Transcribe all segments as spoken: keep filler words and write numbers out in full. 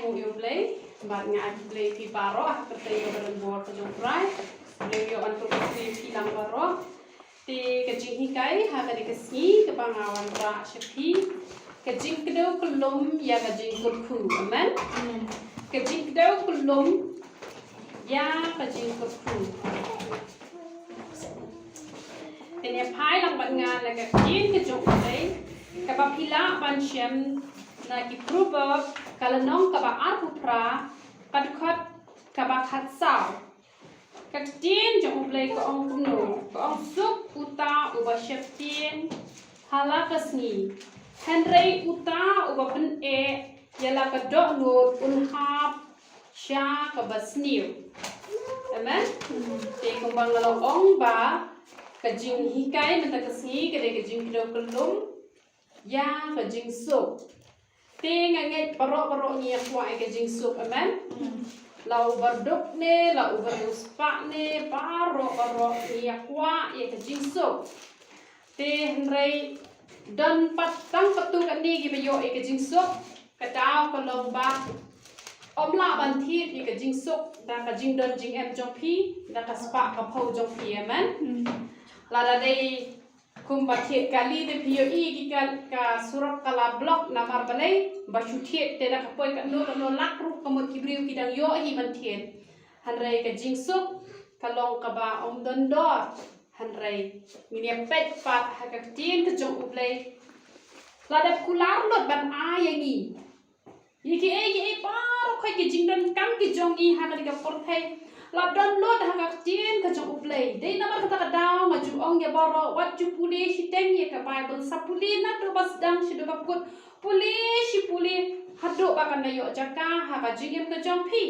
Ïa u Blei, bad nga ai khublei ïa phi baroh ha ka kyrteng kaba donbor ka jong U Trai. Blei u ïoh ban kyrkhu ïa phi lang baroh. Te ka jinghikai ha kane ka sngi kaba nga wanrah sha phi, ka jingkdew kyllum ïa ka jingkyrkhu. Amen. Ka jingkdew kyllum ïa ka jingkyrkhu. Te ngi phai lang bad nga na ka ktien ka jong U Blei kaba phi lah ban shem na ki Proverb ka lynnong kaba arphew phra, ka dkhot kaba khatsaw. Ka ktien jong U Blei ka ong kumno, ka ong suk uta uba sheptieng ha la ka sngi, hynrei uta uba pyneh ïa la ka dohnud un hap sha kaba sniew. Amen. Te kumba nga la ong ba ka jinghikai mynta ka sngi ka dei ka jingkdew kyllum ïa ka jingsuk. Te nga ngeit baroh baroh ngi ïa kwah ïa ka jingsuk. Amen. La uba duk ne la uba riewspah ne baroh baroh ngi ïa kwah ïa ka jingsuk. Te hynrei don pat tang katto katne kiba ïoh ïa ka jingsuk. Ka daw ka long ba ym lah ban thied ïa ka jingsuk da ka jingdon jingem jong phi, da ka spah ka phew jong phi. Amen. Lada dei kumba thied kali te phi ïohi ki ka, ka surok ka la block, namar balei? Ba shu thied te da ka poi katno katno lak ruh ka mut ki briew ki dang ïoh hi ban thied. Hynrei ka jingsuk ka long kaba ym don dor. Hynrei ngin ïa peit pat ha ka ktien ka jong U Blei. La dep kular lut ban ai ïa ngi ïa kiei kiei baroh, khuid ki jingdonkam ki jong ngi ha kane ka pyrthei. La don lut ha ka ktien ka jong U Blei. Dei namar kata ka daw nga ju ong ïa baroh, wat ju pule shiteng ïa ka Baibl, sa pule naduh ba sdang shaduh ba kut. Pule shi pule haduh ba kan da ïoh jaka ha ka jingim ka jong phi.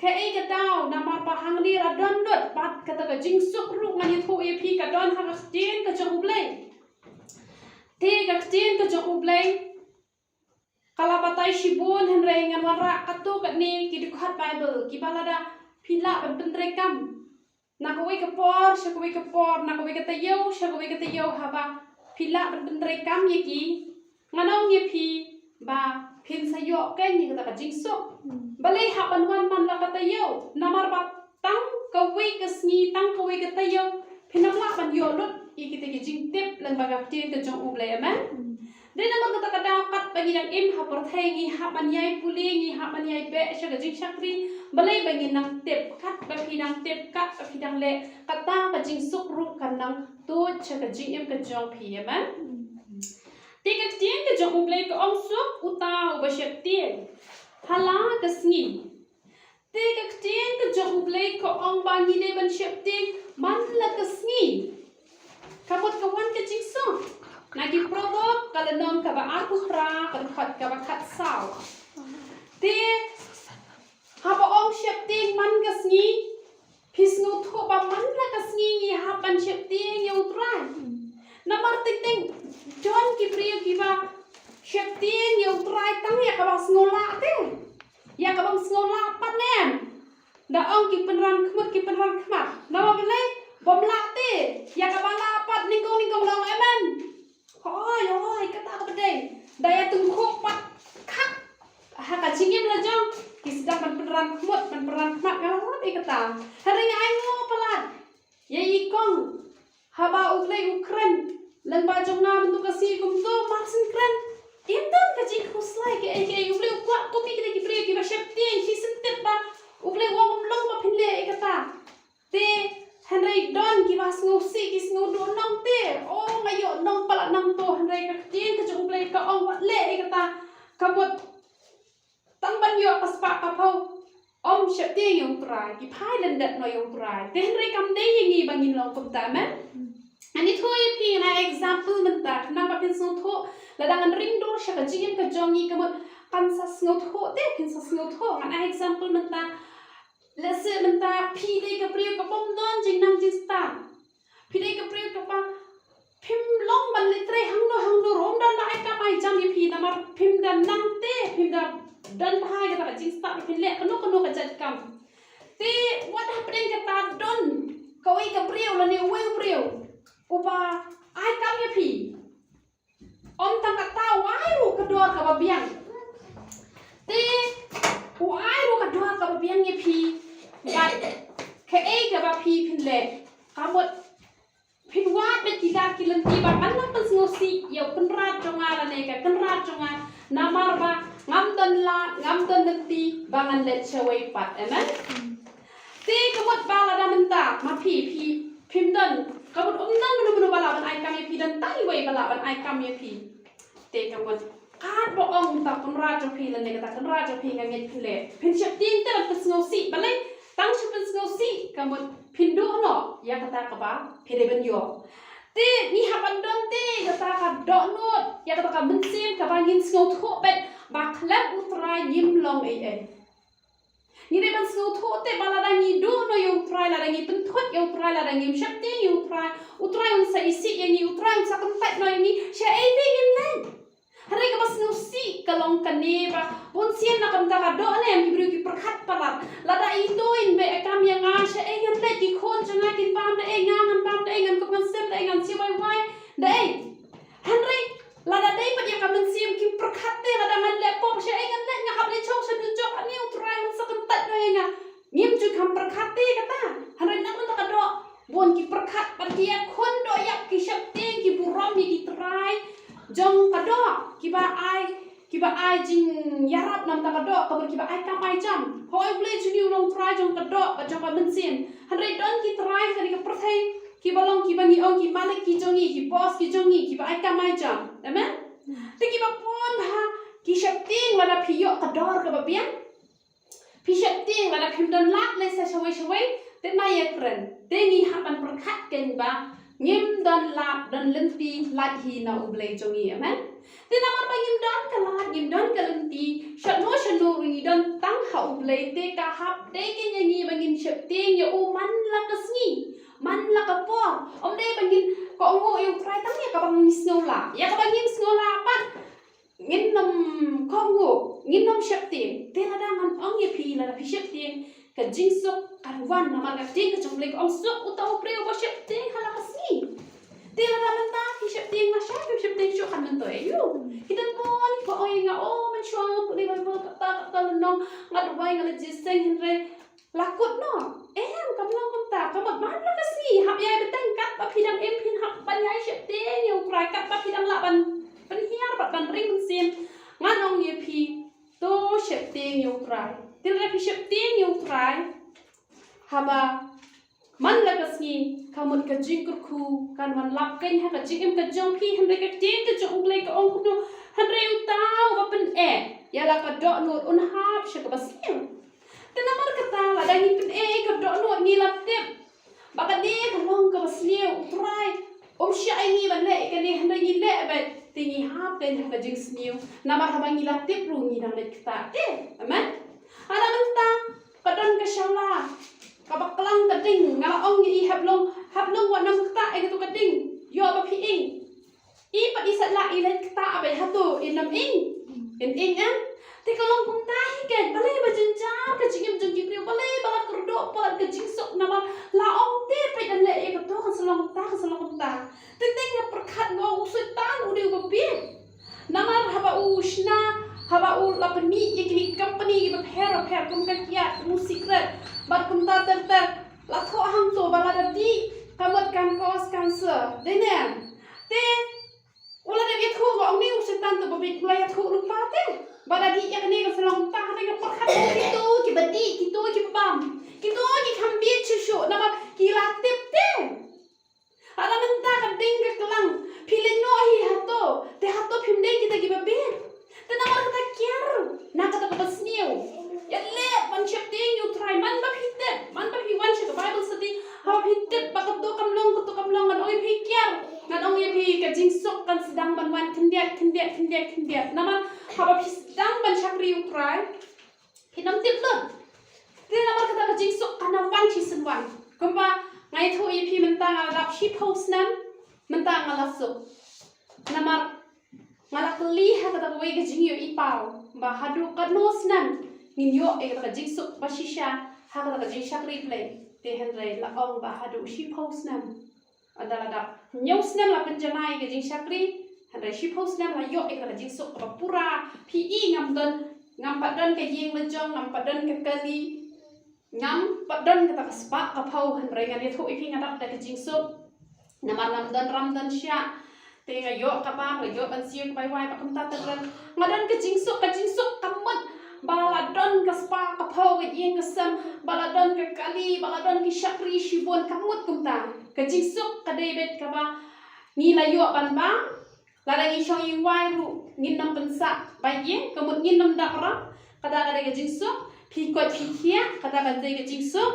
Kaei ka daw? Namar ba hangne la don lut pat kata ka jingsuk ruh, ngan ïathuh ïa phi, ka don ha ka ktien ka jong U Blei. Te ka ktien ka jong U Blei ka la batai shibun, hynrei ngan wanrah katto katne ki dkhot Baibl kiba lada phi lah ban pyntreikam na kawei ka por sha kawei ka por, na kawei ka taïew sha kawei ka taïew, haba phi lah ban pyntreikam ïa ki, ngan ong ïa phi ba phin sa ïoh keiñ ïa kata ka jingsuk. Balei hap ban wan man la ka taïew? Namar ba tang kawei ka sngi, tang kawei ka taïew phin ym lah ban ïoh lut ïa kita ki jingtip lyngba ka ktien ka jong U Blei. Amen. Dei namar kata ka daw katba ngi dang im ha pyrthei ngi hap ban ïai pule, ngi hap ban ïai beh sha ka jingshakri. Balei? Ba ngin nang tip, katba phi nang tip, katba phi nang leh, kata ka jingsuk ruh kan nang tuid sha ka jingim ka jong phi. Amen. Te ka ktien ka jong U Blei ka ong suk uta uba sheptieng ha la ka sngi. Te ka ktien ka jong U Blei ka ong ba ngi dei ban sheptieng man la ka sngi. Ka mut ka wan ka jingsuk na ki Proverb ka lynnong kaba arphew phra, ka dkhot kaba khatsaw. Te haba ong sheptieng man ka sngi, phi sngewthuh ba man la ka sngi ngi hap ban sheptieng ïa U Trai. Namar teng teng don ki briew kiba sheptieng ïa U Trai tang ïa kaba sngew lah te. Ïa kaba ym sngew lah pat ne em. Da ong ki pynran khmut, ki pynran khmat. Namar balei? Bym lah te. Ïa kaba lah pat nyngkong nyngkong la ong amen. Hooid, hooid, kata kaba dei. Da ïa tyngkhuh pat khak ha ka jingim la jong, ki sdang ban pynran khmut, ban pynran khmat, nga la lap ïa kata. Hynrei nga ainguh palat ïa i kong. Haba U Blei u kren lyngba jong nga mynta ka sngi kumto, mar syn kren, ym don ka jingkhuslai kaei kaei. U Blei u kwah kum ïa kita ki briew kiba sheptieng, shisien tip ba U Blei u ong ym long ba phin leh ïa kata. Te hynrei don kiba sngewsih, ki sngew duh nong te. O, nga ïoh nong palat nangto, hynrei ka ktien ka jong U Blei ka ong wat leh ïa kata. Ka mut tang ban ïoh ka spah ka phew, ym sheptieng ïa U Trai, ki phai lyndet noh ïa U Trai. Te hynrei kam dei ïa ngi ba ngin long kumta, amen. Ngan ïathuh ïa phi, ngan ai example mynta, khnang ba phin sngewthuh, lada ngan ring dur sha ka jingim ka jong ngi, ka mut kan sa sngewthuh te, phin sa sngewthuh. Ngan ai example mynta, lehse mynta phi dei ka briew ka bym don jingnang jingstad. Phi dei ka briew kaba phim long ban leit trei hangno hangno ruh, ym don ba ai kam ai jam ïa phi namar phim da nang te, phim da don bha ïa kata ka jingstad ba phin leh kano kano ka jait kam. Te wat hapdeng kata don kawei ka briew lane uwei u briew uba ai kam ïa phi. Ym tang kata, u ai ruh ka dor kaba biang. Te Ïa ngi phi, bad kaei kaba phi phin leh, ka mut phin wad bad ki lad ki lynti ba ngan nang pynsngewsih ïa u kynrad jong nga lane ka kynrad jong nga, namar ba ngam don lad, ngam don lynti ba ngan leit shawei pat. Amen. Te ka mut ba lada mynta ma phi, phi phim don, ka mut um don mano mano ba lah ban ai kam ïa phi, don tang iwei ba lah ban ai kam ïa phi. Te ka mut katba ong ta kynrad jong phi lane kata kynrad jong phi, nga ngeit phin leh, phin sheptieng te ban pynsngewsih, balei? Tang shu pynsngewsih, ka mut phin duh noh ïa kata kaba phi dei ban ïoh. Te ngi hap ban don te kata ka dohnud ïa kata ka mynsiem kaba ngin sngewthuh beit ba khlem U Trai ngim long ei ei. Ngi dei ban sngewthuh te ba lada ngi duh noh ïa U Trai, lada ngi pynthut ïa U Trai, lada ngim sheptieng ïa U Trai, U Trai un sa isih ïa ngi, U Trai un sa kyntait noh ïa ngi, shaei te ngin leit? Hynrei kaba sngewsih ka long kane ba bunsien na ka bynta ka doh ne em ki briew ki pyrkhat palat. Lada ito in beh kam ïa nga, shaei ngan leit, ki khun jong nga kin bam da ei, nga ngan bam da ei, ngan kup ngan sem da ei, ngan siewai wai da ei. Hynrei lada dei pat ïa ka mynsiem ki pyrkhat te, lada ngan leh pop shaei ngan leh, nga hap leit shong sha dujok, ani U Trai un sa kyntait noh ïa nga. Ngim ju kham pyrkhat te kata. Hynrei na ka bynta ka doh bun ki pyrkhat bad ki ïakhun doh ïa ki sheptieng, ki burom ïa ki trai jong ka doh, kiba ai, kiba ai jingïarap na ka bynta ka doh, ka mut kiba ai kam ai jam. Hooid, U Blei jong ngi u long Trai jong ka doh bad jong ka mynsiem. Hynrei don ki trai ha kane ka pyrthei kiba long, kiba ngi ong ki malik ki jong ngi, ki boss ki jong ngi, kiba ai kam ai jam. Amen. Te kiba pynbha ki sheptieng lada phi ïoh ka dor kaba biang. Phi sheptieng lada phim don lad leit sa shawei shawei, te na ïakren. Te ngi hap ban pyrkhat kein ba ngim don lad, don lynti, lait hi na U Blei jong ngi. Amen. Te namar ba ngim don ka lad, ngim don ka lynti, shano shano ruh ngi don tang ha U Blei, te ka hap dei kein ïa ngi ba ngin sheptieng ïa u man la ka sngi, man la ka por. Ym dei ba ngin kohnguh ïa U Trai tang ïa kaba ngi sngew lah, ïa kaba ngim sngew lah pat ngin nym kohnguh, ngin nym sheptieng. Te lada ngan ong ïa phi, lada phi sheptieng, ka jingsuk kan wan, namar ka ktien ka jong U Blei ka ong, suk uta u briew uba sheptieng ha la ka sngi. Te lada mynta phi sheptieng, lashai phim sheptieng shuh, kan myntoi aïu? Ki don bun kiba ong ïa nga, oh mynshuwa nga pule Baibl katta katta lynnong, nga duwai, nga leit jingïaseng, hynrei la kut noh. Em, kam long kumta. Ka mut man la ka sngi, hap ïai bteng, katba phi dang im phin hap ban ïai sheptieng ïa U Trai, katba phi dang lah ban pynhiar bad ban ring mynsiem. Ngan ong ïa phi, to sheptieng ïa U Trai. Te lada phi sheptieng ïa U Trai, haba man la ka sngi, ka mut ka jingkyrkhu kan wan lap kein ha ka jingim ka jong phi, hynrei ka ktien ka jong U Blei ka ong kumno, hynrei uta uba pyneh ïa la ka dohnud un hap sha kaba sniew. Te namar kata lada ngi pyneh ïa ka dohnud, ngi la tip ba kane ka long kaba sniew, U Trai um shah ïa ngi ban leh ïa kane, hynrei ngi leh beit, te ngi hap kein ha ka jingsniew. Namar haba ngi la tip ruh ngi dang leit ktah te. Amen. Haba mynta ka don ka shala kaba klang ka ding, nga la ong ïa i, hap long, hap long wat nym ktah ïa kato ka ding, ïoh ba phi ing. I pat i sah lah i leit ktah beit, hato in nym ing? In ing em? Te ka long kumta hi kein, balei ba jynjar ka jingim jong ki briew, balei ba la kyrduh palat ka jingsuk, namar la ong te peit, lada leh ïa kato kan sa long kumta, kan sa long kumta. Te teng nga pyrkhat, nga ong u Soitan u dei uba bieit. Namar haba u shna, haba u la pynmih ïa kine ki company kiba pher bapher, kum ka kiad, kum u cigarette, bad kumta ter ter, la thoh hangto ba lada dih ka mut kan cause cancer, dei ne em? Te u la dep ïathuh, nga ong ne u Soitan to ba bieit, u la ïathuh lypa te ba lada dih ïa kane kan sa long kumta. Hynrei nga pyrkhat, kito kiba dih, kito kiba bam, kito ki kham bieit shuh shuh namar ki la tip te. Haba mynta ka ding ka klang, phi leit noh hi hato, te hato phim dei kita kiba bieit? Te namar kata kiar na kata kaba sniew. Ïa leh ban sheptieng ïa U Trai, man ba phi tip, man ba phi wan sha ka Bible study, haba phi tip ba kato kam long, kato kam long, ngan ong ïa phi kiar, ngan ong ïa phi ka jingsuk kan sdang ban wan khyndiat khyndiat khyndiat khyndiat. Namar haba phi sdang ban shakri U Trai, phin ym tip lut. Te namar kata ka jingsuk kan ym wan shisien wan. Kumba nga ïathuh ïa phi, mynta nga la dap shiphew snem, mynta nga la suk. Namar nga la kylli ha kata kawei ka jingïohi paw ba haduh katno snem ngin ïoh ïa kata ka jingsuk ba shisha ha kata ka jingshakri Blei. Te hynrei la ong ba haduh shiphew snem. Lada la dap hynñiew snem la pynjanai ïa ka jingshakri, hynrei shiphew snem la ïoh ïa ka jingsuk kaba pura. Phi i, ngam don, ngam pat don ka ïing la jong, ngam pat don ka kali, Ngam pat don kata ka spah ka phew, hynrei ngan ïathuh ïa phi nga dap da ka jingsuk. Namar ngam don ram don shyiap. Te nga ïoh kaba, nga ïoh ban siew kaba wai, ba kumta te kren. Nga don ka jingsuk, ka jingsuk ka mut ba la don ka spah ka phew, ka ïing ka sem, ba la don ka kali, ba la don ki shakri shibun, ka mut kumta. Ka jingsuk ka dei beit kaba ngi la ïoh ban bam. Lada ngi shong ïing wai ruh ngin nym pynsah ba ïing, ka mut ngin nym dap ram. Kata ka dei ka jingsuk. Phi koit phi khiah, kata ka dei ka jingsuk.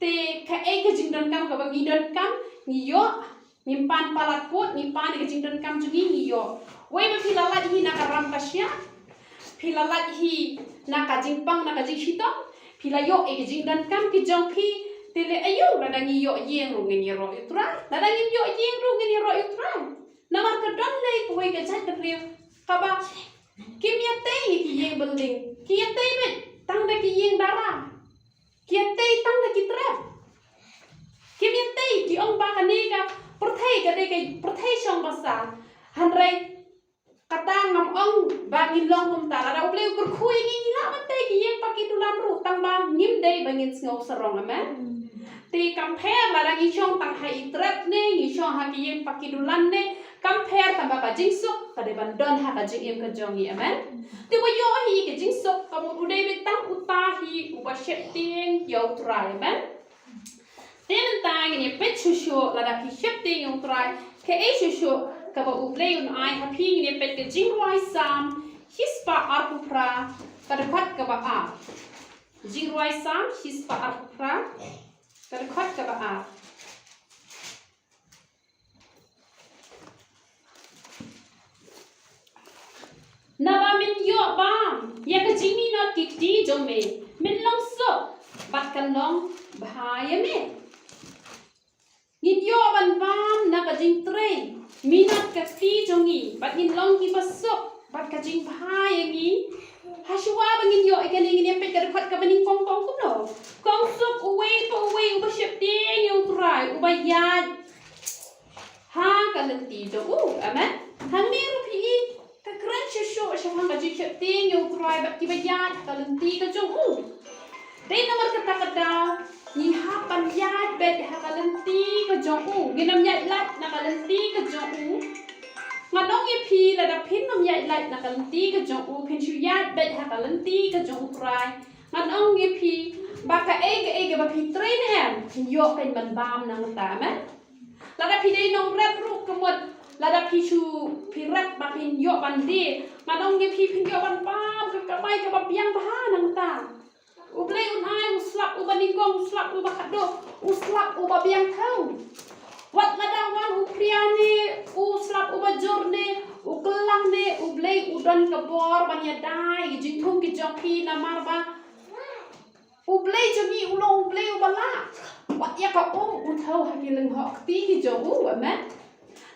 Te kaei ka jingdonkam kaba ngi donkam, ngi ïoh. Ngim pan palat pud, ngi pan ka jingdonkam jong ngi, ngi ïoh. Wei ba phi la lait hi na ka ram ka shyiap, phi la lait hi na ka jingpang, na ka jingshitom, phi la ïoh ïa ka jingdonkam ki jong phi. Te leh aïu lada ngi ïoh ïing ruh ngin ïaroh ïa U Trai? Lada ngim ïoh ïing ruh ngin ïaroh ïa U Trai. Namar ka don lei kawei ka jait ka briew kaba kim ïatei ïa ki ïing building, ki ïatei beit tang da ki ïing dara. Ki ïatei tang da ki trep. Kim ïatei, ki ong ba kane ka pyrthei ka dei ka pyrthei shong basa. Hynrei kata ngam ong ba ngin long kumta. Lada U Blei u kyrkhu ïa ngi, ngi lah ban tei ki ïing paki dulan ruh, tang ba ngim dei ba ngin sngew sarong, amen. Te kam pher lada ngi shong tang ha i trep ne ngi shong ha ki ïing paki dulan ne, kam pher, tang ba ka jingsuk ka dei ban don ha ka jingim ka jong ngi, amen. Te ba ïoh hi ka jingsuk, ka mut u dei beit tang uta hi uba sheptieng ïa U Trai, amen. Te mynta ngin ïa peit shuh shuh, lada phi sheptieng ïa U Trai, kaei shuh shuh kaba U Blei un ai ha phi. Ngin ïa peit ka Jingrwai Salm shispah arphew phra, ka dkhot kaba ar. Jingrwai Salm shispah arphew phra, ka dkhot kaba ar. Naba men ïoh bam ïa ka jingminot ki kti jong me, men long suk bad kan long bha ïa me. Ngin ïoh ban bam na ka jingtrei minot ka kti jong ngi, bad ngin long kiba suk bad ka jingbha ïa ngi. Hashwa ba ngin ïoh ïa kane, ngin ïa peit ka dkhot kaba nyngkong, ka ong kumno? Ka ong, suk uwei pa uwei uba sheptieng ïa U Trai, uba ïaid ha ka lynti jong u. Amen. Hangne ruh phi i, ka kren shuh shuh shaphang ka jingsheptieng ïa U Trai bad kiba ïaid ha ka lynti ka jong u. Dei namar kata ka daw ngi hap ban ïaid beit ha ka lynti ka jong u. Ngin ym ïaid lait na ka lynti ka jong u. Ngan ong ïa phi, lada phin ym ïaid lait na ka lynti ka jong u, phin shu ïaid beit ha ka lynti ka jong U Trai, ngan ong ïa phi ba kaei kaei kaba phi trei ne em, phin ïoh kein ban bam nangta, amen. Lada phi dei nongrep ruh, ka mut lada phi shu, phi rep ba phin ïoh ban die, ngan ong ïa phi, phin ïoh ban bam ka kamai kaba biang bha nangta. U Blei un ai u slap uba nyngkong, u slap uba khatduh, u slap uba biang thaw. Wat lada wan u phria ne, u slap uba jur ne, u kyllang ne, U Blei u don ka bor ban ïada ïa ki jingthung ki jong phi, namar ba U Blei jong ngi u long U Blei uba lah. Wat ïa ka um u thaw ha ki lyngngoh kti ki jong u, amen.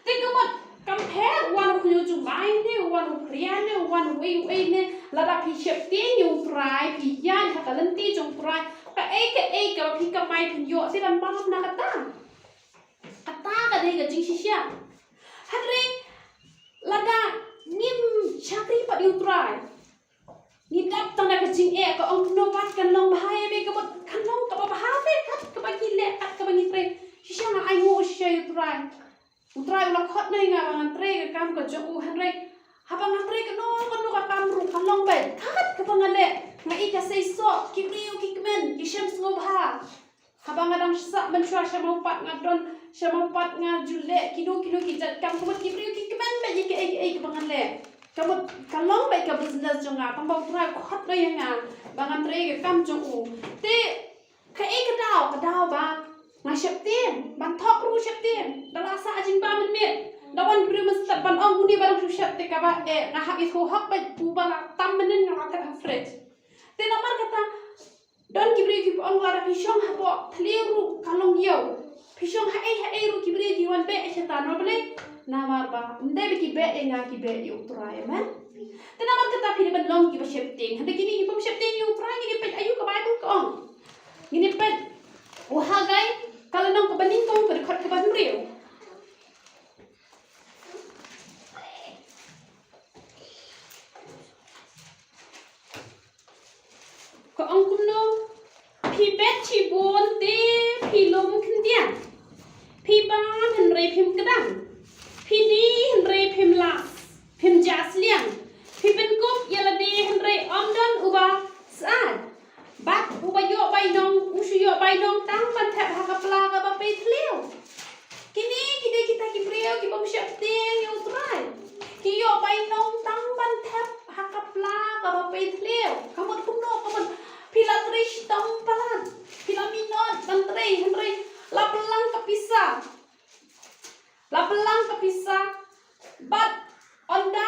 Te ka mut, kam pher u wan u khñiuh jumai ne, u wan u phria ne, u wan uei uei ne, lada phi sheptieng ïa U Trai, phi ïaid ha ka lynti jong U Trai, kaei kaei kaba phi kamai phin ïoh, te ban bam na kata. Kata ka dei ka jingshisha. Hynrei lada ngim shakri pat ïa U Trai, ngi dap tang da ka jingeh, ka ong kumno pat kan long bha ïa me, ka mut kan long kaba bha te kat kaba ngi leh, kat kaba ngi trei. Shisha nga ainguh shisha ïa U Trai. U Trai u la khot noh ïa nga ba ngan trei ka kam ka jong u, hynrei haba nga trei kano kano ka kam ruh ka long beit kat kaba nga leh. Nga i ka seisoh, ki briew ki kmen, ki shem sngewbha. Haba nga dang sah mynshuwa sha Mawpat nga don, sha Mawpat nga ju leh kino kino ki jait kam, ka mut ki briew ki kmen beit ïa kaei kaei kaba nga leh. Ka mut ka long beit ka business jong nga, tang ba U Trai u khot noh ïa nga ba ngan trei ka kam jong u. Te kaei ka daw, ka daw ba nga sheptieng, ban thok ruh sheptieng. Da la sah jingbam mynmiet, da wan briew mynstep ban ong une ba dang shu shet te kaba eh, nga hap ïathuh hok beit, uba la tam mynnin nga la thep ha fridge. Te namar kata, don ki briew kiba ong lada phi shong hapoh thliew ruh ka long ïew. Phi shong haei haei ruh ki briew ki wan beh ïa shata, namar balei? Namar ba ym dei ba ki beh ïa nga, ki beh ïa U Trai, amen. Te namar kata phi dei ban long kiba sheptieng. Hynrei kine ki bym sheptieng ïa U Trai, ngin ïa peit aïu ka Baibl ka ong. Ngin ïa peit u Haggai ka lynnong kaba nyngkong, ka dkhot kaba hynriew. Ka ong kumno? Phi bet shibun te phi lum khyndiat. Phi bam hynrei phim kdang. Phi die hynrei phim lah, phim jah sliang. Phi pynkup ïa lade hynrei ym don uba syaid. Bad uba ïoh bainong, u shu ïoh bainong tang ban thep ha ka pla kaba pei thliew. Kine ki dei kita ki briew ki bym sheptieng ïa U Trai. Ki ïoh bainong tang ban thep ha ka pla kaba pei thliew. Ka mut kumno, ka mut phi la trei shitom palat, phi la minot ban trei hynrei la pynlang ka pisa. La pynlang ka pisa. Bad ynda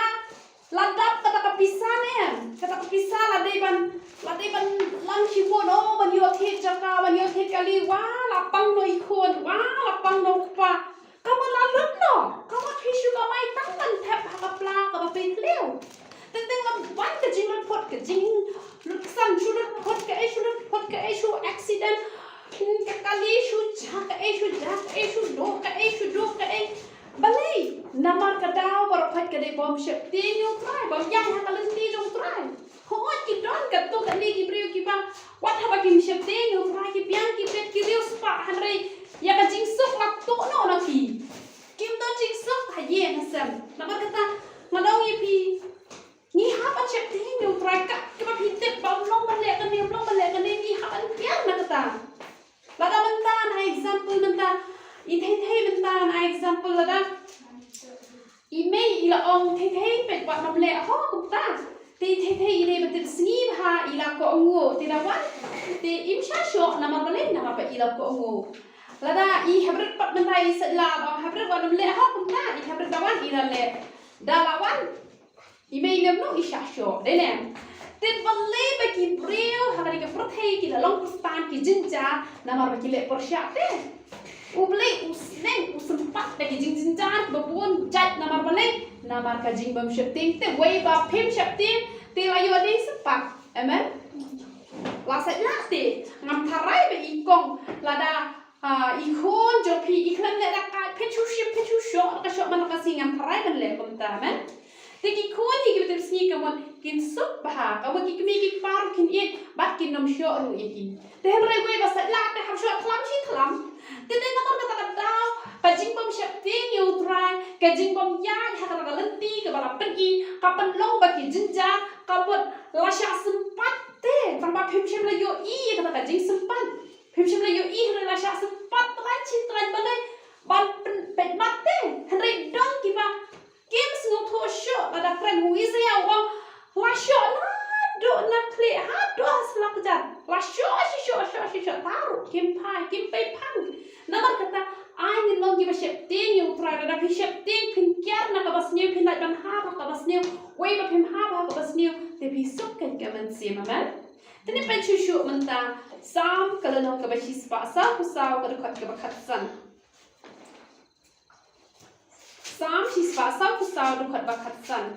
la dap kata ka pisa ne, kata ka pisa la dei ban, la dei ban lang shibun, oh, ban ïoh thied jaka, ban ïoh thied kali, wa la pang noh i khun, wa la pang noh u kpa. Ka mut la lut noh, ka mut phi shu kamai tang ban thep ha ka pla kaba pei thliew. Teng teng la wan ka jinglut phot, ka jinglut ksan, shu lut phot kaei, shu lut phot kaei, shu accident. Hmm, ka kali shu jah kaei, shu jah kaei, shu duh kaei, shu duh kaei. Balei? Namar ka daw baroh peit ka dei bym sheptieng ïa U Trai, bym ïaid ha ka lynti jong U Trai. Hooid ki don katto katne ki briew kiba wat haba kim sheptieng ïa U Trai ki biang ki peit ki riewspah hynrei ïa ka jingsuk la tuh noh na ki. Kim don jingsuk ha ïing ha sem. Namar kata nga ong ïa phi, ngi hap ban sheptieng ïa U Trai, kat kaba phi tip ba um long ban leh kane, um long ban leh kane, ngi hap ban kiar na kata. Lada mynta na example mynta, i Thei Thei mynta na example lada i mei i la ong, Thei Thei peit wat nym leh ho kumta. Te i Thei Thei i dei ba tip sngi bha, i la kohnguh, te da wan te im shah shoh, namar balei? Namar ba i la kohnguh. Lada i Hybrid pat mynta i sait la ba ong Hybrid wat nym leh ho kumta, i Hybrid da wan i la leh. Da la wan i mei lem noh i shah shoh, dei ne? Te balei ba ki briew ha kane ka pyrthei ki la long Khristan ki jynjar? Namar ba ki leh pyrshah te. U Blei u sneng, u sympat da ki jingjynjar kiba bun jait. Namar balei? Namar ka jingbym sheptieng. Te wei ba phim sheptieng te la ïoh dei sympat. Amen. La sait la te ngam tharai ba i kong lada, ah, i khun jong phi i khlem leh da ka, phin shu shim, phin shu shoh, ka shoh man ka sngi, ngam tharai ban leh kumta, amen. Te ki khun hi kiba tip sngi ka mut kin suk bha, ka mut ki kmie ki kpa ruh kin ïeit bad kin nym shoh ruh ïa ki. Te hynrei wei ba sait la te hap shoh thlam shi thlam. Te dei namar kata ka daw ka jingbym sheptieng ïa U Trai, ka jingbym ïaid ha kata ka lynti kaba la pyni, ka pynlong ba ki jynjar, ka mut la shah sympat te, tang ba phim shym la ïohi ïa kata ka jingsympat. Phim shym la ïohi hynrei la shah sympat trai shi trai, balei? Ban pyn-, peit mat te. Hynrei don kiba kim sngewthuh shuh, lada kren u Isaiah u ong, la shoh naduh na khlieh haduh ha slap kjat. La shoh shishoh, shoh shishoh, ta ruh kim phai, kim pei phang. Namar kata, ai ngin long kiba sheptieng ïa U Trai, lada phi sheptieng phin kiar na kaba sniew, phin lait ban hap ha kaba sniew. Wei ba phim hap ha kaba sniew te phi suk kein ka mynsiem, amen. Te ngin peit shuh shuh mynta Salm ka lynnong kaba shispah sawphew saw, ka dkhot kaba khatsan. Salm shispah sawphew saw, dkhot ba khatsan.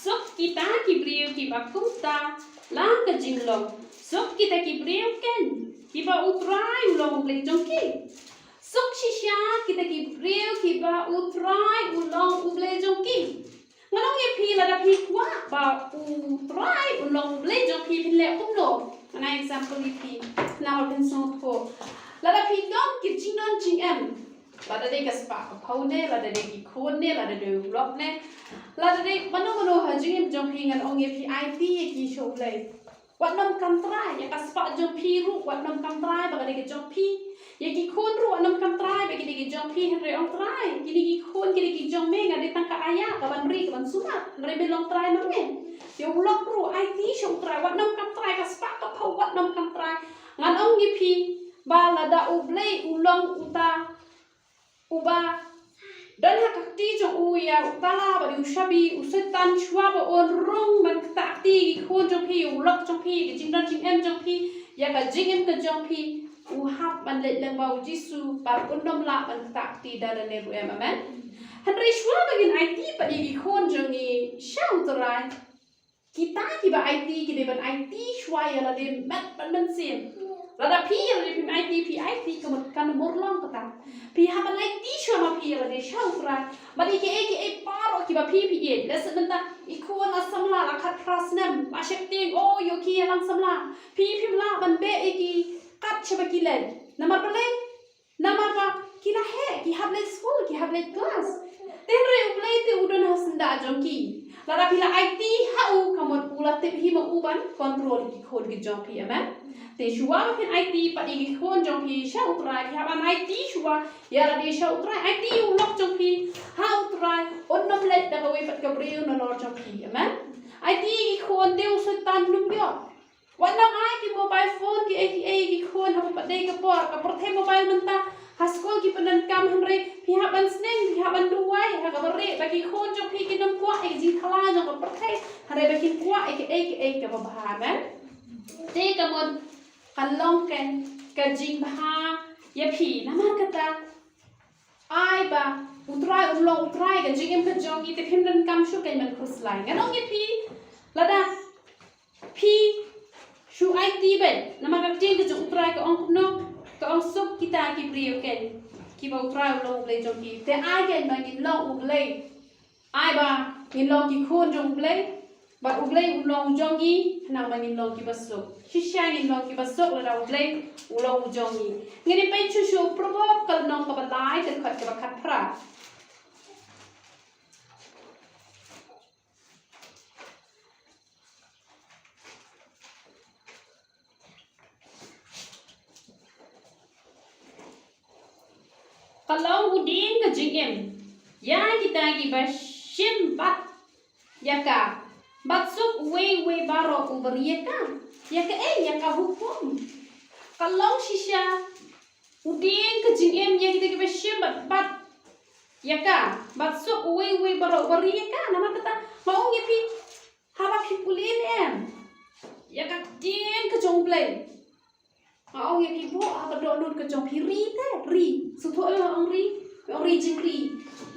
Suk kita ki briew kiba kumta la ka jinglong. Suk kita ki briew kein kiba U Trai u long U Blei jong ki. Suk shisha kita ki briew kiba U Trai u long U Blei jong ki. Ngan ong ïa phi, lada phi kwah ba U Trai un long U Blei jong phi, phin leh kumno? Ngan ai example ïa phi, namar phin sngewthuh. Lada phi don ki jingdon jingem, lada dei ka spah ka phew ne, lada dei ki khun ne, lada dei u lok ne, lada dei mano mano ha jingim jong phi, ngan ong ïa phi, aiti ïa ki sha U Blei. Wat nym kam trai, ïa ka spah jong phi ruh wat nym kam trai ba ka dei ka jong phi. Ïa ki khun ruh wat nym kam trai ba ki dei ki jong phi, hynrei ong Trai, kine ki khun ki dei ki jong me, nga dei tang ka aiñ, ka ban ri, ka ban sumar, hynrei me long Trai ma me. Ïa u lok ruh aiti sha U Trai, wat nym kam trai, ka spah ka phew wat nym kam trai. Ngan ong ïa phi ba lada U Blei u long uta uba don ha ka kti jong u ïa u tala bad ïa u shabi, u Soitan, shuwa ba un rung ban ktah kti ïa ki khun jong phi, ïa u lok jong phi, ïa ka jingdon jingem jong phi, ïa ka jingim ka jong phi, u hap ban leit lyngba u Jisu, bad un nym lah ban ktah kti da lane ruh em, amen. Hynrei shuwa ba ngin aiti pat ïa ki khun jong ngi sha U Trai, kita kiba aiti ki dei ban aiti shuwa ïa lade met bad mynsiem. Lada phi ïa lade phim aiti, phi aiti ka mut kan murlong kata. Phi hap ban aiti shuwa ma phi ïa lade sha U Trai. Bad ïa kiei kiei baroh Ba phi phi ïeit, lehse mynta i khun la samla la khatphra snem, la sheptieng, oh, ïoh ki ïalang samla. Phi phim lah ban beh ïa ki kat shaba ki leit. Namar balei? Namar ba ki la heh, ki hap leit skul, ki hap leit klas. Te hynrei U Blei te u don ha syndah jong ki. Lada phi la aiti ha u, ka mut u la tip hi ma u ban control ïa ki khun ki jong phi, amen. Te shuwa ba phin aiti pat ïa ki khun jong phi sha U Trai, phi hap ban aiti shuwa ïa lade sha U Trai, aiti ïa u lok jong phi ha U Trai, un ym leit da kawei pat ka briew nalor jong phi, amen. Aiti ïa ki khun te u Soitan um ïoh. Wat nang ai ki mobile phone kiei kiei ïa ki khun haba pat dei ka por, ka pyrthei mobile mynta. Ha skul ki pyndonkam, hynrei phi hap ban sneng, phi hap ban duwai ha kaba rieh ba ki khun jong phi kin ym kwah ïa ka jingthala jong ka pyrthei, hynrei ba kin kwah ïa kiei kiei kaba bha, amen. Te ka mut ka long ka, ka jingbha ïa phi. Namar kata, ai ba U Trai un long U Trai ka jingim ka jong ngi, te phim donkam shuh kein ban khuslai. Ngan ong ïa phi, lada phi shu aiti beit, namar ka ktien ka jong U Trai ka ong kumno, ka ong suk kita ki briew kein kiba U Trai u long U Blei jong ki. Te ai kein ba ngin long U Blei, ai ba ngin long ki khun jong U Blei, bad U Blei un long u jong ngi, khnang ba ngin long kiba suk. Shisha ngin long kiba suk lada U Blei u long u jong ngi. Ngin ïa peit shuh shuh Proverb ka lynnong kaba lai, ka dkhot kaba khatphra. Ka long u dieng ka jingim ïa kita kiba shim bad ïa ka, bad suk uwei uwei baroh uba ri ïa ka. Ïa kaei? Ïa ka hukum. Ka long shisha u dieng ka jingim ïa kita kiba shim bad, bad ïa ka, bad suk uwei uwei baroh uba ri ïa ka. Namar kata nga ong ïa phi, haba phi pule ne em ïa ka ktien ka jong U Blei, nga ong ïa phi, buh ha ka dohnud ka jong phi, ri te, ri. Sngewthuh ïa nga ong ri, ong ri jingri.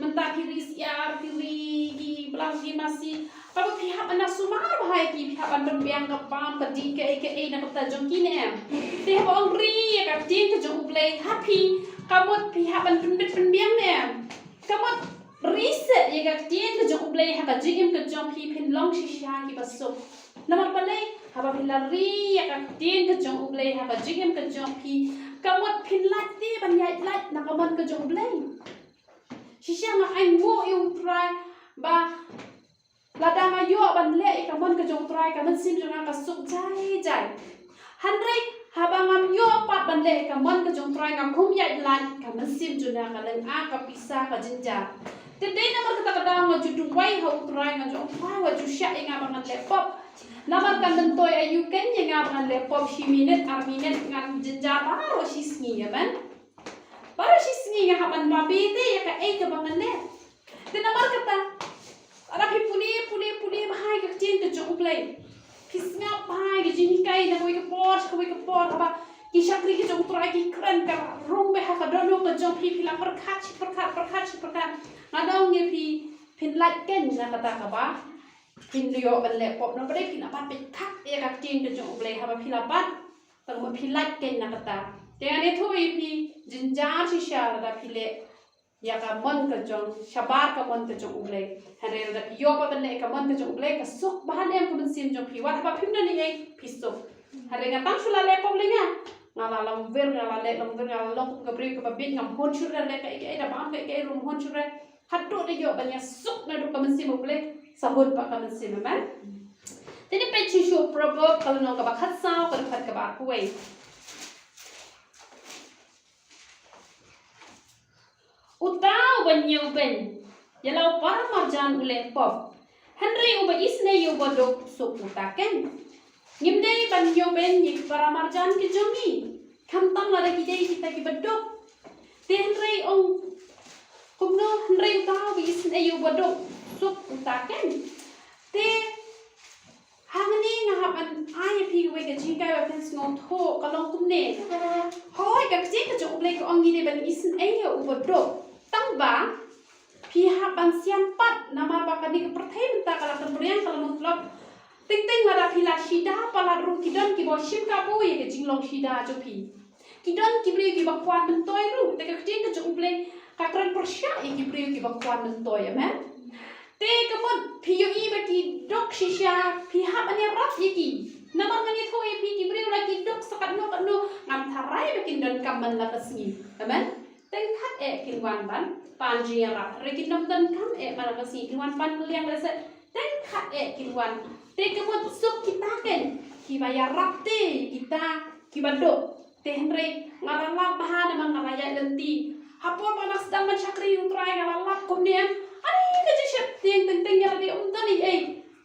Mynta phi ri syiar, phi ri ki blang ki masi. Haba phi hap ban sumar bha ïa ki, phi hap ban pynbiang ka bam ka dih kaei kaei na ka bynta jong ki ne em. Te haba ong ri ïa ka ktien ka jong U Blei ha phi, ka mut phi hap ban pynbit pynbiang ne em. Ka mut ri seh ïa ka ktien ka jong U Blei ha ka jingim ka jong phi, phin long shisha kiba suk. Namar balei? Haba phi la ri ïa ka ktien ka jong U Blei ha ka jingim ka jong phi, ka mut phin lait te ban ïaid lait na ka mon ka jong U Blei. Shisha nga ainguh ïa U Trai ba lada nga ïoh ban leh ïa ka mon ka jong U Trai, ka mynsiem jong nga ka suk jai jai. Hynrei haba ngam ïoh pat ban leh ïa ka mon ka jong U Trai, ngam khum ïaid lait, ka mynsiem jong nga ka lynga, ka pisa, ka jynjar. Te dei namar kata ka daw nga ju duwai ha U Trai, nga ju ong, Trai, wat ju shah ïa nga ba ngan leh pop. Namar kan myntoi aïu kein ïa nga ba ngan leh pop shi minit, ar minit, ngan jynjar baroh shi sngi, amen. Baroh shi sngi nga hap ban babe te ïa kaei kaba ngan leh. Te namar kata, lada phi pule, pule, pule bha ïa ka ktien ka jong U Blei, phi sngap bha ïa ka jinghikai na kawei ka por sha kawei ka por, haba ki shakri ki jong U Trai ki kren, ka rung bha ha ka dohnud ka jong phi, phi la pyrkhat shi pyrkhat, pyrkhat shi pyrkhat. Nga ong ïa phi, phin lait kein na kata kaba phin ïoh ban leh pop. Namar balei? Phi la bat pyrkhat ïa ka ktien ka jong U Blei. Haba phi la bat, tang ba phi lait kein na kata. Te ngan ïathuh ïa phi, jynjar shisha lada phi leh ïa ka mon ka jong, shabar ka mon ka jong U Blei. Hynrei lada phi ïoh ban leh ïa ka mon ka jong U Blei, ka suk bha ne em ka mynsiem jong phi. Wat haba phim don ei ei, phi suk. Hynrei nga tang shu la leh pop lei nga, nga la long vir, nga la leh long vir, nga la long kum ka briew kaba bieit, ngam hun shuh re leh kaei kaei, da bam kaei kaei ruh ngam hun shuh re. Haduh da ïoh ban ïasuk naduh ka mynsiem U Blei, sa hun pat ka mynsiem, amen. Te ngin peit shuh shuh Proverb ka lynnong kaba khatsaw, ka dkhot kaba arphew wei. Uta uba ñiewbeiñ ïa la u paramarjan u leh pop, hynrei uba isynei ïa uba duk suk uta kein. Ngim dei ban ñiewbeiñ ïa ki paramarjan ki jong ngi, khamtam lada ki dei kita kiba duk. Te hynrei ong kumno, hynrei uta uba isynei ïa uba duk suk uta kein. Te hangne nga hap ban ai ïa phi kawei ka jinghikai ba phin sngewthuh, ka long kumne. Hooid, ka ktien ka jong U Blei ka ong ngi dei ban isynei ïa uba duk. Tangba phi hap ban sian pat, namar ba kane ka pyrthei mynta ka la kynriang, ka la mutlop. Teng teng lada phi la shida palat ruh, ki don kiba shim kabu ïa ka jinglong shida jong phi. Ki don ki briew kiba kwah myntoi ruh, te ka ktien ka jong U Blei ka kren pyrshah ïa ki briew kiba kwah myntoi, amen. Te ka mut phi ïohi ba ki duk shisha, phi hap ban ïarap ïa ki. Namar ngan ïathuh ïa phi, ki briew la ki duk sa katno katno, ngam tharai ba kin donkam man la ka sngi. Amen. Teng khat eh kin wan ban pan jingïarap. Hynrei kin ym donkam eh man la ka sngi, kin wan pan kylliang lehse teng khat eh kin wan. Te ka mut suk kita ken kiba ïarap te kita kiba duk. Te hynrei nga la lap bha namar nga la ïaid lynti. Ha por ba nga sdang ban shakri U Trai nga la lap kumne. Ani ka jingsheptieng teng teng ïa lade ym don ei ei.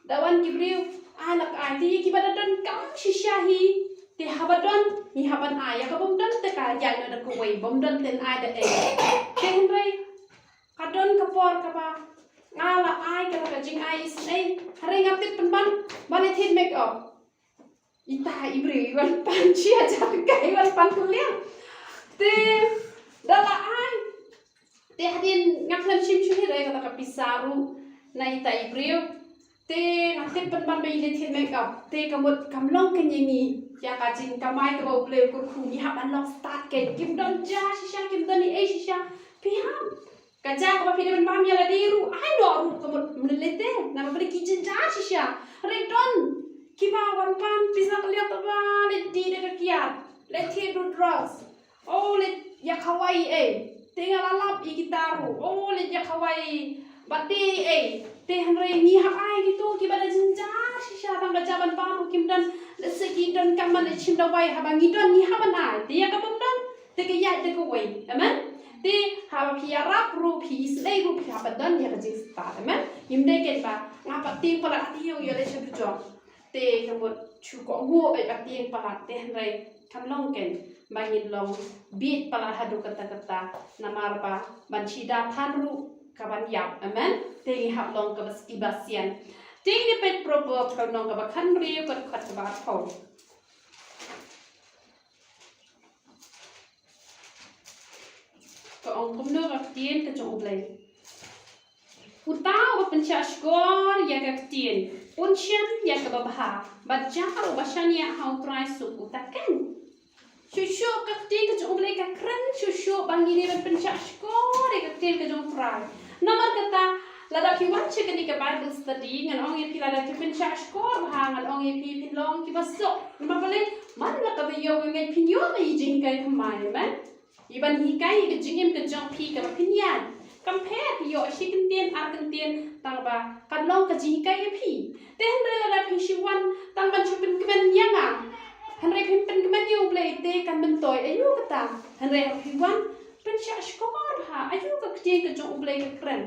Da wan ki briew ai la ka ai, te ïa kiba da donkam shisha hi, te haba don ngi hap ban ai, ïa ka bym don te ka ïaid noh da kawei, bym don te ai da ei. Te hynrei ka don ka por kaba nga la ai ka la ka jingai isynei, hynrei nga tip pynban ba la thied make up. Ita i briew i wan pan shi hajar tyngka, i wan pan kylliang. Te da la ai, te hadien nga khlem shim shuh hi re kata ka pisa ruh na ita i briew. Te nga tip pynban ba i la thied make up. Te ka mut kam long kane ngi ïa ka jingkamai kaba U Blei u kyrkhu, ngi hap ban long stad, ke kim don ja shisha, kim don ei ei shisha. Phi hap Ka jaka ba phi dei ban bam ïa lade ruh, ai noh ruh ka mut mlien lei te, namar ba ki jynjar shisha. Hynrei don kiba wan pan pisa kylliang, tang ba leit dih da ka kiad, leit thied da drugs. Oh, leit ïa khawai ei. Te nga la lap ïa kita ruh. Oh, leit ïa khawai bad dih ei. Te hynrei ngi hap ai kito kiba da jynjar shisha, tang ka jaka ban bam ruh kim don. Lehse ki donkam ban leit shim dawai, haba ngi don ngi hap ban ai. Te ïa ka bym don, te ka ïaid da kawei. Amen. Te haba phi ïarap ruh, phi isynei ruh, phi hap ban don ïa ka jingstad. Amen. Ngim dei ken ba nga pat tieng palat, ha ïew ïa lei sha dujok. Te ka mut shu kohnguh beit ba tieng palat, te hynrei kam long ken ba ngin long bieit palat haduh katta katta, namar ba ban shida than ruh ka ban ïap. Amen. Te ngi hap long kaba, kiba sian. Te ngin ïa peit Proverb ka lynnong kaba khathynriew, ka dkhot kaba arphew. Ka ong kumno ka ktien ka jong U Blei: Uta uba pynshah shkor ïa ka ktien un shem ïa kaba bha, bad jar uba shaniah ha U Trai suk uta ken. Shuh shuh ka ktien ka jong U Blei ka kren shuh shuh ba ngi dei ban pynshah shkor ïa ka ktien ka jong U Trai. Namar kata, lada phi wan sha kane ka Bible study, ngan ong ïa phi, lada phi pynshah shkor bha, ngan ong ïa phi phin long kiba suk. Namar balei? Man la kaba ïoh ka ngeit phin ïoh ïa i jinghikai thymmai, amen. Ïa ban hikai ïa ka jingim ka jong phi kaba phin ïaid. Kam pher phi ïoh shi kyntien ar kyntien tang ba kan long ka jinghikai ïa phi. Te hynrei lada phi shu wan tang ban shu pynkmen ïa nga, hynrei phim pynkmen ïa U Blei, te kan myntoi aïu kata? Hynrei haba phi wan pynshah shkor bha, aïu ka ktien ka jong U Blei ka kren.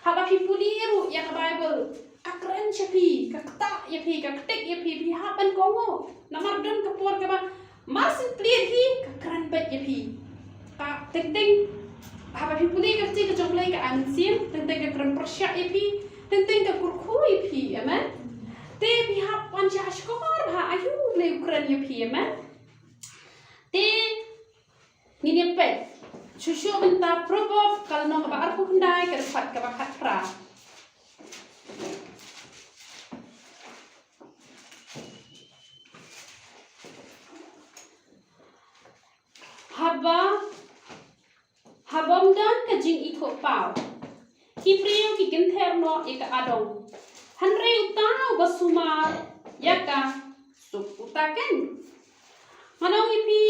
Haba phi pule ruh ïa ka Bible, ka kren sha phi, ka ktah ïa phi, ka ktik ïa phi, phi hap ban kohnguh. Namar don ka por kaba mar shu plied hi ka kren beit ïa phi. Ka teng teng haba phi pule ka ktien ka jong U Blei ka ai mynsiem, teng teng ka kren pyrshah ïa phi, teng teng ka kyrkhu ïa phi. Amen. Te phi hap ban shah shkor bha, aïu U Blei u kren ïa phi. Amen. Te ngin ïa peit shuh shuh mynta Proverb ka lynnong kaba arphew khyndai, ka dkhot kaba khatphra. Haba, haba ym don ka jingithuhpaw, ki briew ki kynther noh ïa ka adong, hynrei uta uba sumar ïa ka suk uta ken. Ngan ong ïa phi,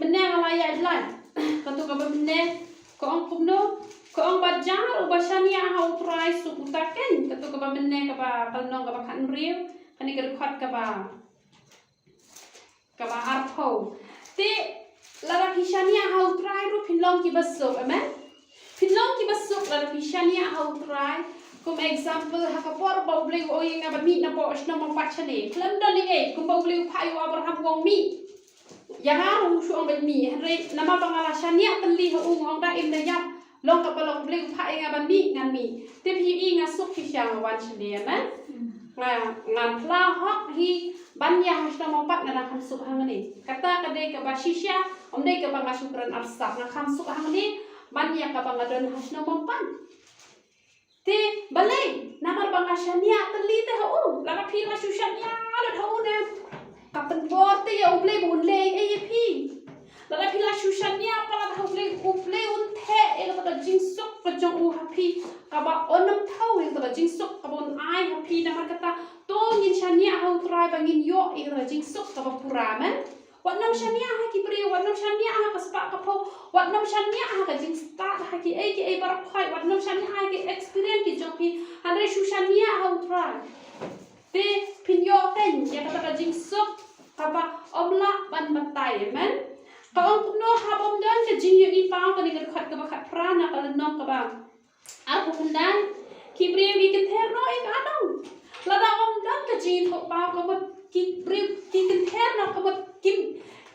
mynne nga la ïaid lait. Kato kaba mynne ka ong kumno? Ka ong ba jar uba shaniah ha U Trai suk uta ken. Kato kaba mynne kaba, ka lynnong kaba khathynriew, kane ka dkhot kaba, kaba arphew. Te lada phi shaniah ha U Trai ruh phin long kiba suk, amen. Phin long kiba suk lada phi shaniah ha U Trai. Kum example, ha ka por ba U Blei u ong ïa nga ban mih napoh shnong Mawpat shane, khlem don ei ei, kumba U Blei u phah ïa u Abraham u ong mih. Ïa nga ruh u shu ong ban mih, hynrei namar ba nga la shaniah tylli ha u, nga ong da im da ïap, long kaba long, U Blei u phah ïa nga ban mih, ngan mih. Te phi ïohi nga suk shisha nga wan shane, amen. Nga, ngan phla hok hi ban ïa ha shnong Mawpat, nga dang kham suk hangne. Kata ka dei kaba shisha, ym dei kaba nga shu kren arsap, nga kham suk hangne ban ïa kaba nga don ha shnong Mawpat. Te balei? Namar ba nga shaniah tylli te ha u. Lada phi la shu shaniah lut ha u ne, ka pynbor te ïa U Blei ba un leh ei ei ïa phi. Lada phi la shu shaniah palat ha U Blei, U Blei un heh ïa kata ka jingsuk ka jong u ha phi, kaba un ym thaw ïa kata ka jingsuk kaba un ai ha phi. Namar kata to ngin shaniah ha U Trai ba ngin ïoh ïa kata ka jingsuk kaba pura, amen. Wat nym shaniah ha ki briew, wat nym shaniah ha ka spah ka phew, wat nym shaniah ha ka jingstad, ha kiei kiei baroh khoit, wat nym shaniah ha ki experience ki jong phi. Hynrei shu shaniah ha U Trai. Te phin ïoh kein ïa kata ka jingsuk kaba ym lah ban batai, amen. Ka ong kumno, haba ym don ka jingïohi paw, kane ka dkhot kaba khatphra na ka lynnong kaba arphew khyndai. Ki briew ki kynther noh ïa ka adong. Lada ym don ka jingïathuh paw, ka mut ki briew ki kynther noh, ka mut ki,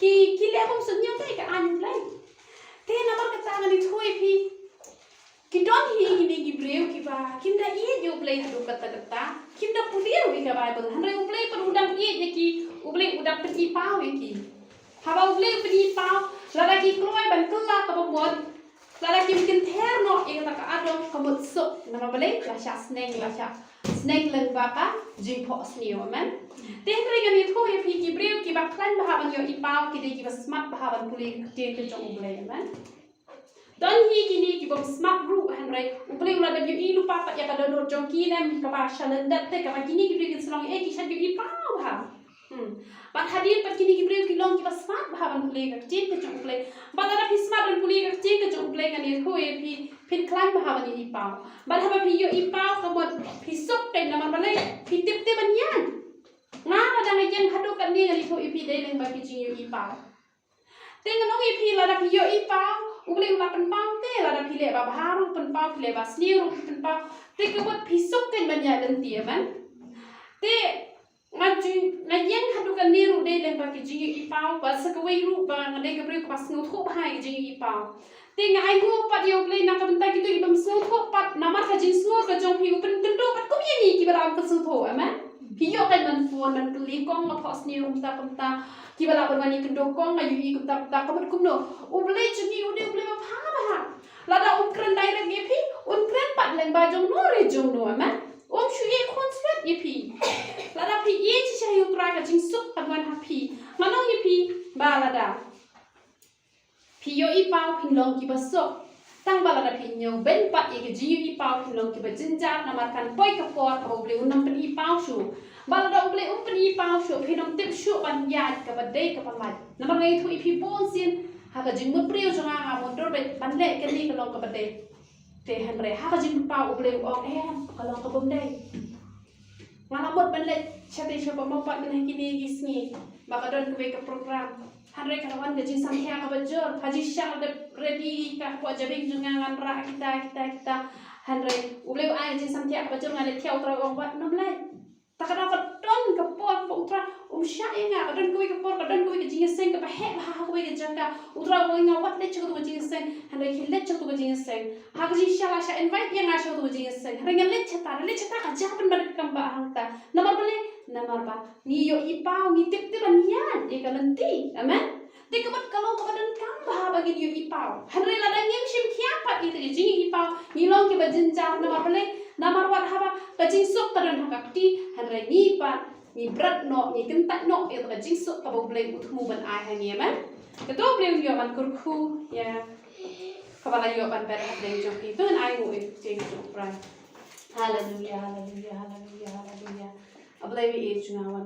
ki, ki leh bym sngewthuh ïa ka aiñ U Blei. Te namar kata ngan ïathuh ïa phi, ki don hi kine ki briew kiba kim da ïeit ïa U Blei haduh katta katta, kim da pule ruh ïa ka Baibl. Hynrei U Blei pat u dang ïeit ïa ki, U Blei u dang pyni paw ïa ki. Haba U Blei u pyni paw, lada ki kloi ban kylla kaba mut, lada kim kynther noh ïa kata ka adong, ka mut suk. Namar balei? La shah sneng, la shah sneng lyngba ka jingphohsniew, amen. Te hynrei ngan ïathuh ïa phi, ki briew kiba khlaiñ bha ban ïohi paw ki dei kiba smat bha ban pule ka ktien ka jong U Blei, amen. Don hi kine ki bym smat ruh, hynrei U Blei u la dep ïohi lypa pat ïa ka dohnud jong ki, ne kaba sha lyndet te, kaba kine ki briew kin sa long, eh, ki shait ïohi paw bha. Hmm. Bad hadien pat kine ki briew ki long kiba smat bha ban pule ka ktien ka jong U Blei. Bad lada phi smat ban pule ka ktien ka jong U Blei, ngan ïathuh ïa phi, phin khlaiñ bha ban ïohi paw. Bad haba phi ïohi paw, ka mut phi suk kein, namar balei? Phi tip te ban ïaid. Nga lada nga ïeng haduh katne, ngan ïathuh ïa phi, dei lyngba ki jingïohi paw. Te ngan ong ïa phi, lada phi ïohi paw, U Blei u la pynpaw te, lada phi leh ba bha ruh u pynpaw, phi leh ba sniew ruh u pynpaw. Te ka mut phi suk kein ban ïaid lynti, amen. Te nga ju, nga ïeng haduh katne ruh dei lyngba ki jingïohi paw, bad sa kawei ruh ba nga dei ka briew kaba sngewthuh bha ïa ki jingïohi paw. Te nga ainguh pat ïa U Blei na ka bynta kito ki bym sngewthuh pat, namar ka jingsngur ka jong phi u pynkynduh pat kum ïa ngi kiba la ym pynsngewthuh, amen. Phi ïoh kein ban phone, ban kylli, kong, nga phohsniew kumta kumta, kiba lah ban wan ïakynduh, kong, nga ïohi kumta kumta. Ka mut kumno? U Blei jong ngi u dei U Blei ba bha bha. Lada um kren direct ïa phi, un kren pat lyngba jongno re jongno, amen. Um shu ïakhun shuwa ïa phi. Lada phi ïeit shisha ïa U Trai, ka jingsuk kan wan ha phi. Ngan ong ïa phi ba lada phi ïohi paw, phin long kiba suk. Tang ba lada phi ñiewbeiñ pat ïa ka jingïohi paw, phin long kiba jynjar, namar kan poi ka por kaba U Blei un ym pyni paw shuh. Bad lada U Blei um pyni paw shuh, phin ym tip shuh ban ïaid kaba dei kaba lait. Namar nga ïathuh ïa phi bunsien, ha ka jingmut briew jong nga, nga mutdur beit ban leh kane ka long kaba dei. Te hynrei ha ka jingpaw U Blei u ong, em, ka long kabym dei. Nga la mut ban leit shatei sha Bomapat mynne ha kine ki sngi ba ka don kawei ka program. Hynrei ka la wan ka jingsamthiah kaba jur. Ha jingshisha la dep ready ka hapoh jabieng jong nga, ngan rah kita kita kita. Hynrei U Blei u ai ka jingsamthiah kaba jur, nga leit thiah, U Trai u ong wat nym leit. Te ka dei ka don ka por ba U Trai um shah ïa nga, ka don kawei ka por, ka don kawei ka jingïaseng kaba heh bha ha kawei ka jaka. U Trai u ong ïa nga wat leit sha katu ka jingïaseng. Hynrei ki leit sha katu ka jingïaseng. Ha ka jingshisha la shah invite ïa nga sha katu ka jingïaseng. Hynrei nga leit shata, leit shata ka jia pynban kam ba hangta. Namar balei? Namar ba ngi ïohi paw, ngi tip te ban ïaid ïa ka lynti. Amen. Te ka mut ka long kaba donkam bha ba ngin ïohi paw. Hynrei lada ngim shim khia pat ïa ka jingïohi paw, ngi long kiba jynjar. Namar balei? Namar wat haba ka jingsuk ka don ha ka kti, hynrei ngi pat ngi bret noh, ngi kyntait noh ïa ka jingsuk kaba U Blei u thmu ban ai ha ngi. Amen. Kato U Blei un ïoh ban kyrkhu ïa kaba la ïoh ban bret hapdeng jong phi. To ngin ainguh ïa ka ktien jong U Trai. Haleluya, haleluya, haleluya, haleluya. A Blei ba ïeit jong nga, wan